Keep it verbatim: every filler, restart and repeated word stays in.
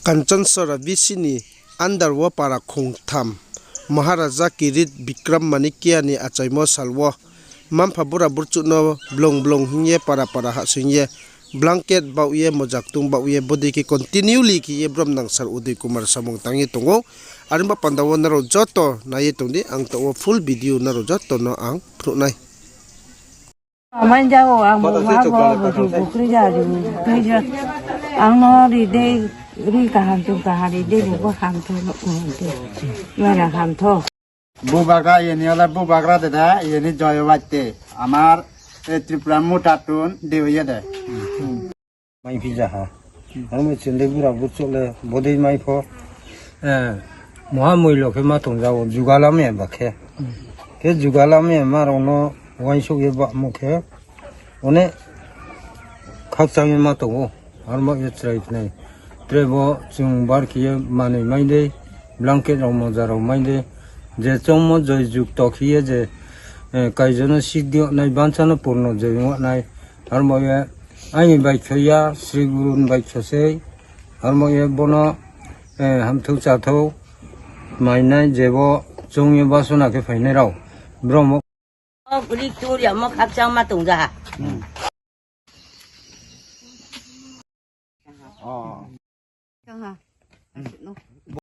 Kanchansora V C ni under wo para khongtham Maharaja Kirit Bikram Manikya ni achaimo sal wo, mma-mpha bura burchuh no blong blong hing ye para para hahsoing ye, blanket baoh ye, moja ktung baoh ye, bodei khe continuously khe ye brom nangsar Udoi Kumar samung tang ye tong ou. Are ong ba panda wo nrao joto nai ye tong di, ang taoh wo full video nrao joto no ang phnuh nai. Amai jao, ang bo ma bo, bo, bo, bo, kri ja, bo, kri ja. Ang no ri dei, ri kaham chung kaham ri dei, bo, bo ham tho, no, ko ham tho. Mara ham tho. Bubagra, yeni ola bubagra deda, yeni joyo batte. Amar, e, Tripura mota tun, deu ye de. Mai phi ja ha. Amo chinde bura burchuh le bodei mai pho. Eh, moha moilo khe ma tong jao, jugalam ye ba khe. Khe jugalam ye ma rao no uaingsouh ye bamo khe. One khakchang ye ma tong ou. Armo ye chrai phnai. Tre bo chung bar khe ye manoi mai dei, blanket rao moja rao mai dei. Je chongmo joi jukto khe ye je, eh, kaijo no siddhi yag nai, bansa no purno joi yag nai. Armo ye aini baikho ya, Sri Guru ni baikho sei. Armo ye bono, eh, hamthou chathou mainai je bo chung ye basona khe phainai rao. Brom wo. O, ri ktur ya mo khakchang ma tong ja ha.